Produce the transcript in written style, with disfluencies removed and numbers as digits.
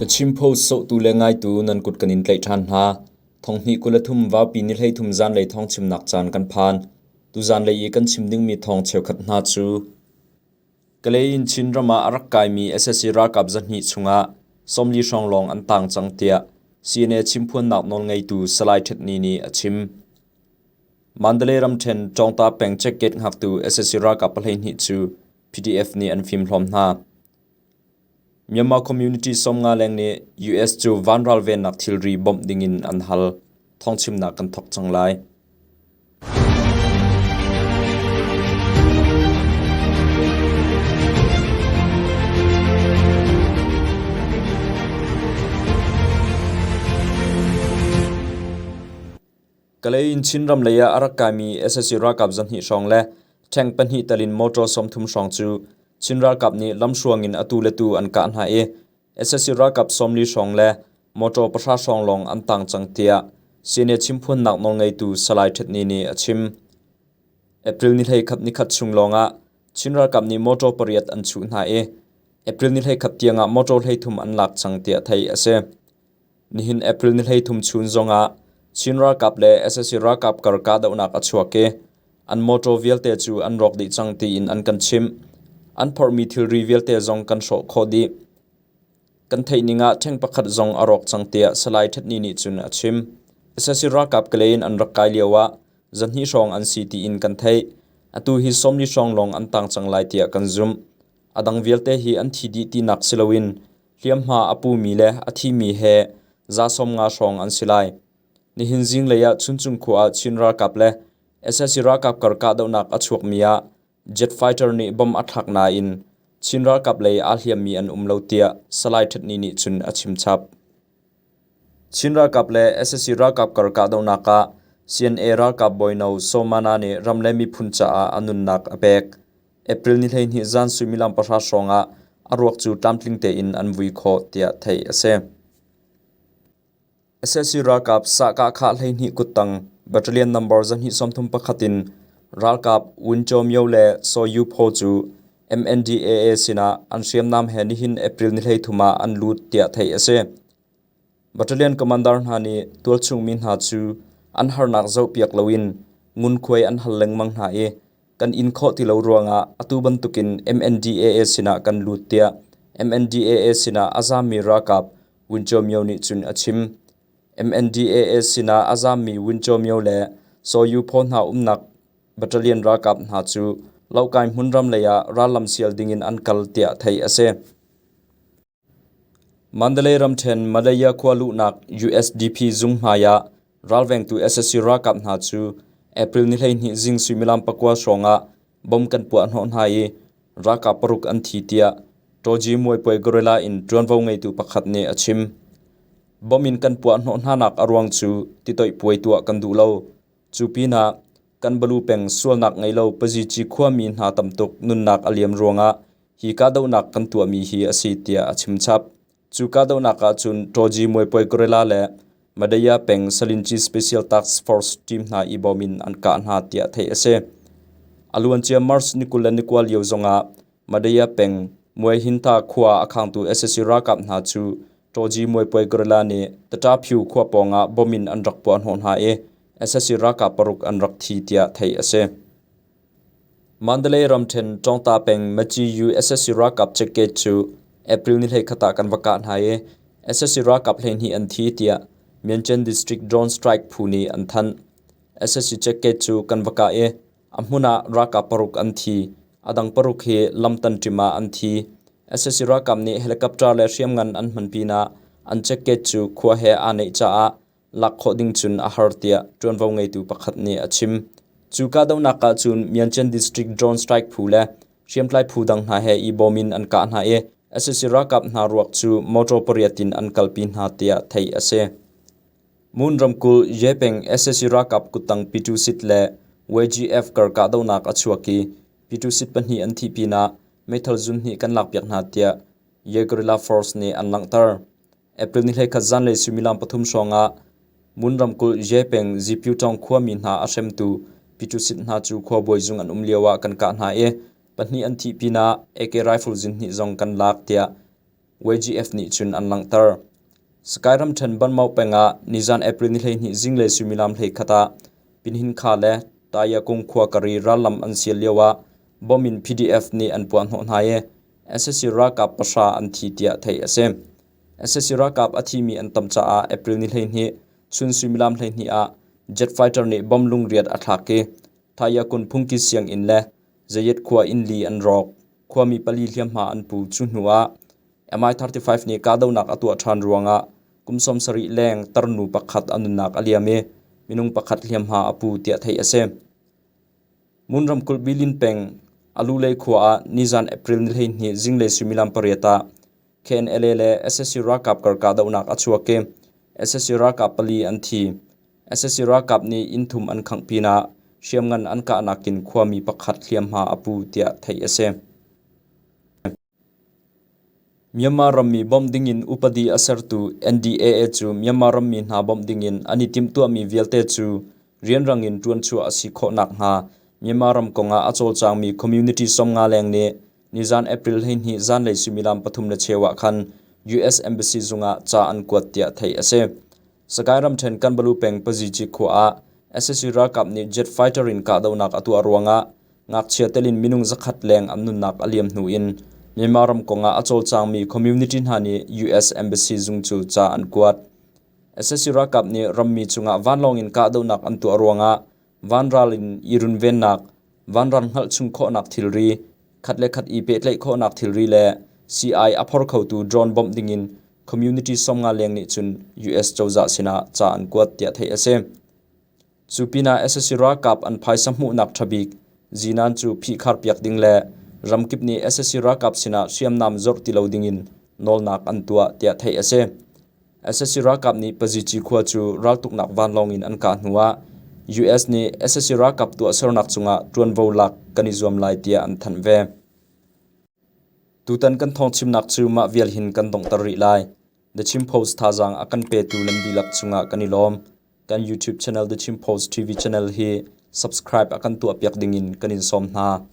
The Chin Post sohtu le ngaitu nan kut kan in tlaih ṭhan hna. Thonghnih 23 vaupi ni 13 zanlei thawngchimnak caan kan phan. Tuzanlei i kan chim dingmi thawng cheukhat hna cu Kalay in Chinram ah a rak kaimi sac ralkap 200 chungah 40 hrawng lawng an tang cang tiah CNA chimphuannak nawlngeitu Salai Htet Ni nih a chim. Mandalay ramṭhen Ṭawngta peng checkgate hngaktu sac ralkap 12 cu PDF nih an fimhlawm hna. Myanmar community 50 leng nih US cu vanral vennak thilri bawmh dingin an hal. Thawngchimnak kan thawk cang lai. Kalay in Chinram lei ah a rak kaimi sac ralkap 200 hrawng le ṭheng pahnih tal in motor 30 hrawng cu Chin ralkap nih lamhruang in atu le tu an kah hna i sac ralkap 40 hrawng le motor pahra hrawng lawng an tang cang tiah CNA chimphuannak nawlngeitu Salai Htet Ni nih a chim. April ni 11 nikhat chung lawngah Chin ralkap nih motor pariat an chuh hna i April ni 11 tiangah motor 33 an lak cang tiah theih a si. Nihin April ni 33 chun zongah Chin ralkap le sac ralkap kar kahdohnak a chuak i an mawṭaw vialte cu an rawk dih cang tiin an kan chimh. An phorhmi thilri vialte zong kan hrawh khawh dih. Kan theih ning ah ṭheng pakhat zong a rawk cang tiah Salai Htet Ni nih cun a chim. Sac ralkap Kalay in an rak kai lio ah 200 hrawng an si tiin kan theih. Atu hi 40 hrawng lawng an tang cang lai tiah kan zumh. A dang vialte hi an thi dih tinak si loin hliamhma a pumi le a thimi he 50 hrawng an si lai. Nihin zinglei ah Chuncung khua ah Chin ralkap le sac ralkap kar kahdohnak a chuakmi ah jet fighter nih bomb a thlak nain Chin ralkap lei aa hliammi an um lo tiah Salai Htet Ni nih cun a chim chap. Chin ralkap le sac ralkap kar kahdohnak ah CNA ralkap bawino Somana nih ram le miphun caah a nunnak a pek. April ni 12 zan suimilam pahra hrawng ah a ruak cu tlamtling tein an vui khawh tiah theih a si. Sac ralkap sahkah 12 kuttang battalion number 231 in ralkap Win Kyaw Myo le Saw Yu Phaw cu MNDAA sinah an hriamnam he nihin April ni 33 ah an lut tiah theih a si. Battalion commander hna nih tualchung mi hna cu an harnak zohpiak loin ngunkhuai an hal lengmang hna i kan inn khawh ti lo ruangah atu bantukin MNDAA sinah kan lut tiah MNDAA sinah a zaammi ralkap Win Kyaw Myo nih cun a chim. MNDAA sinah a zaammi Win Kyaw Myo le Saw Yu Phaw hna umnak battalion ralkap hna cu Lohkai hmunram lei ah rallam sial dingin an kal tiah theih a si. Mandalay ramṭhen Malaya khua luhnak USDP zung hmai ah ralvengtu sac ralkap hna cu April ni 12 zing suimilam pakua hrawng ah bom kan puah hnawh hna i ralkap paruk an thi tiah Tawji Muaipuai Guerrilla in ṭuanvo ngeitu pakhat nih a chim. Bom in kan puah hnawh hnanak a ruang cu titoih puai tuah kan duh lo. Cu pinah kan balu peng sualnak ngei lo Pazici khuami hna tamtuk nunnak a liam ruangah hi kahdohnak kan tuahmi hi a si tiah a chim chap. Cu kahdohnak ahcun Tawji Muaipuai Guerrilla le Madaya peng Salinci Special Task Force team hna i bawm in an kah hna tiah theih a si. A luancia March ni 29 lio zongah Madaya peng Muaihinta khua a khangtu sac ralkap hna cu Tawji Muaipuai Guerrilla nih Tataphiu khua pawngah bom in an rak puah hnawh hna i sac ralkap paruk an rak thi tiah theih a si. Mandalay ramṭhen Tawngta peng Maciyu sac ralkap checkgate cu April ni 21 ah kan va kah hna i sac ralkap 12 an thi tiah Myinchian District Drone Strike phu nih an thanh. Sac checkgate cu kan va kah i A hmun ah ralkap paruk an thi. A dang paruk hi lamtan ṭim ah an thi. Sac ralkap nih helicopter le hriamngan an hman pinah an checkgate cu khua he aa neih caah lak khawh ding cun a har tiah ṭuanvo ngeitu pakhat nih a chim. Cu kahdohnak ah cun Myinchian District Drone Strike phu le hriamtlai phu dang hna he i bawm in an kah hna i sac ralkap hna ruak cu motor pariat in an kalpi hna tiah theih a si. Mun ramkulh Ye peng sac ralkap kuttang Pitusit le YGF kar kahdohnak a chuak i Pitusit pahnih an thih pinah meithal zun hnih kan lakpiak hna tiah Ye Guerrilla Force nih an langhter. April ni 21 zanlei suimilam pathum hrawng ah Mun ramkulh Ye peng Zipyutong khuami hna a hremtu Pitusit hna cu khuabawi zung an um lio ah kan kah hna i pahnih an thih pinah AK rifle zun hnih zong kan lak tiah. YGF nih cun an langhter. Sky ramṭhen Banmau peng ah nizan April ni 12 zinglei suimilam 11 ah Pinhinkha le Tayakung khua kar i rallam an sial lio ah bomb in PDF nih an puahhnawh hna i sac ralkap pahra an thi tiah theih a si. Sac ralkap a thimi an tam caah April ni 12 chun suimilam 12 ah jet fighter nih bomb lungriat a thlak i Thayakun phungki sianginn le Zayat khua inn li an rawk. Khuami pali hliamhma an pu. Cu hnu ah Mi-35 nih kahdohnak a tuah ṭhan ruangah kum 70 leng tarnu pakhat a nunnak a liam i minung pakhat hliamhma a pu tiah theih a si. Mun ramkulh Bilin peng Alulei khua ah nizan April ni 12 zinglei suimilam pariat ah KNLA le sac ralkap kar kahdohnak a chuak i sac ralkap pali an thi. Sac ralkap nih inn thum an khangh pinah hriamngan an kahnak in khuami pakhat hliamhma a pu tiah theih a si. Myanmar rammi bawmh dingin upadi a sertu NDAA cu Myanmar rammi hna bawmh dingin an i timhtuahmi vialte cu rianrang in ṭuanchuah a si khawh nakhnga Myanmar ram kongah a cawlcangmi community 50 leng nih nizan April 12 zanlei suimilam 3:15 ah khan US Embassy zungah ca an kuat tiah theih a si. Sagaing ramṭhen Kanbalu peng Paziji khua ah sac ralkap nih jet fighter in kahdohnak a tuah ruangah Ngakchia tel in minung zakhat leng an nunnak a liam hnu in Myanmar ram kongah a cawlcangmi community hna nih US Embassy zung cu ca an kuat. Sac ralkap nih rammi cungah vanlawng in kahdohnak an tuah ruangah vanral in i runvennak, vanral hngalh chung khawhnak thilri, khat le khat i pehtlaih khawhnak thilri le sii-ai a phor khotu drone bawmh dingin community 50 leng nih cun US cozah sinah ca an kuat tiah theih a si. Cu pinah sac ralkap an phaisa hmuhnak ṭha bik zinan cu phihkharpiak ding le ramkip nih sac ralkap sinah hriamnam zorh ti lo dingin nawlnak an tuah tiah theih a si. Sac ralkap nih Pazici khua cu raltuknak vanlawng in an kah hnuah US nih sac ralkap tuahsernak cungah ṭuanvo lak kan i zuam lai tiah an thanh ve. Tutan kan thawngchimnak cu mah vial hin kan donghter rih lai. The Chin Post thazaang a kan petu nan dihlak cungah kan i lawm. Kan YouTube channel The Chin Post TV channel hi subscribe a kan tuahpiak dingin kan in sawm hna.